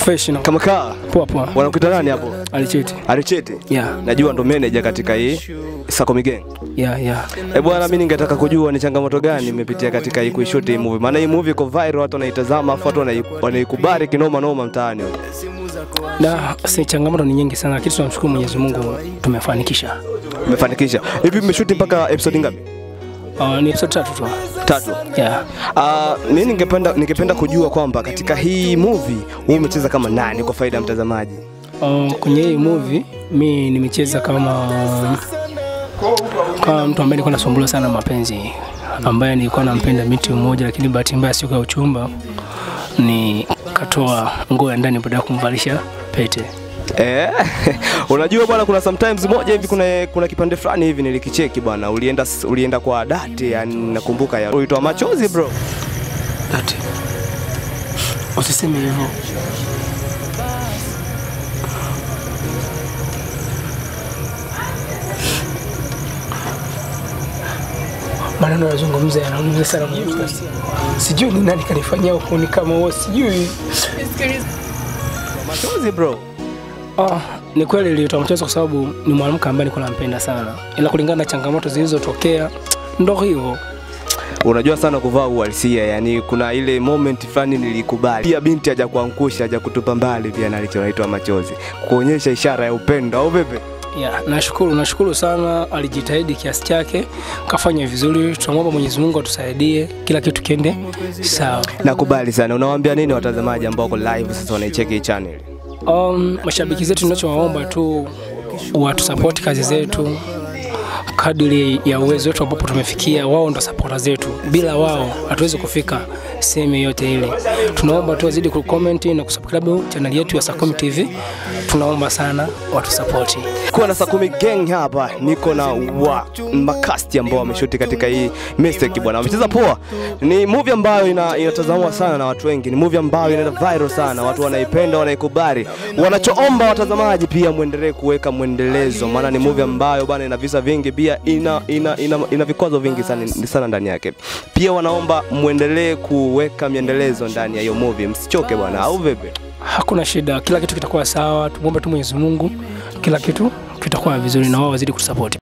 Fresh na. Kama kaa. Poa poa. Wanakuita nani hapo? Alicheti. Alicheti? Yeah. Najua ndo manager katika hii Sakumi Gang. Yeah, yeah. Eh bwana, mimi ningetaka kujua ni changamoto gani mmepitia katika hii kuishoot hii movie. Maana hii movie iko viral, watu wanaitazama, afu watu wanaikubali kinoma noma mtaani. Na si changamoto ni nyingi sana, lakini tunamshukuru Mwenyezi Mungu tumefanikisha. Tumefanikisha. Hivi mmeshoot mpaka episode ngapi? Ni episode 3 tu. 3. Yeah. Mimi ningependa kujua kwamba katika hii movie wewe umecheza kama nani kwa faida ya mtazamaji? Kwenye hii movie mimi nimecheza kama mtu ambaye nilikuwa nasumbuliwa sana mapenzi, ambaye nilikuwa nampenda binti mmoja, lakini bahati mbaya siku ya uchumba nikatoa nguo ya ndani baada ya kumvalisha pete. Unajua bwana, kuna sometimes moja hivi kuna kipande fulani hivi nilikicheki bwana, ulienda kwa date, yani nakumbuka ya ulitoa machozi bro. Date. Usiseme hivyo. Maneno yazungumza yanaumiza sana mtu. Sijui ni nani kanifanyia huko, ni kama wewe sijui. Machozi bro. Ni kweli nilitoa machozi kwa sababu ni mwanamke ambaye nilikuwa nampenda sana. Ila kulingana na changamoto zilizotokea ndio hivyo. Unajua sana kuvaa uhalisia, yani kuna ile moment fulani nilikubali. Pia binti hajakuangusha, hajakutupa mbali pia na alichonaitwa machozi. Kuonyesha ishara ya upendo au vipi? Yeah, nashukuru sana, alijitahidi kiasi chake, kafanya vizuri. Tunamwomba Mwenyezi Mungu atusaidie kila kitu kiende sawa. Nakubali sana. Unawaambia nini watazamaji ambao wako live sasa wanaicheki hii channel? Mashabiki zetu tunachowaomba tu watu support kazi zetu kadiri ya uwezo wetu ambapo tumefikia. Wao ndo supporters zetu, bila wao hatuwezi kufika sehemu yote ile. Tunaomba tu wazidi ku comment na kusubscribe channel yetu ya Sakumi TV. Tunaomba sana watu support. Kwa na Sakumi Gang hapa niko na wa makasti ambao wameshoot katika hii mistake bwana. Wamecheza poa. Ni movie ambayo inatazamwa sana na watu wengi. Ni movie ambayo inaenda viral sana. Watu wanaipenda, wanaikubali. Wanachoomba watazamaji pia muendelee kuweka muendelezo, maana ni movie ambayo bwana ina visa vingi, pia ina vikwazo vingi sana ndani yake. Pia wanaomba muendelee kuweka miendelezo ndani ya hiyo movie. Msichoke bwana, au vipi? Hakuna shida, kila kitu kitakuwa sawa. Tumuombe tu Mwenyezi Mungu, kila kitu kitakuwa vizuri na wao wazidi kutusupport.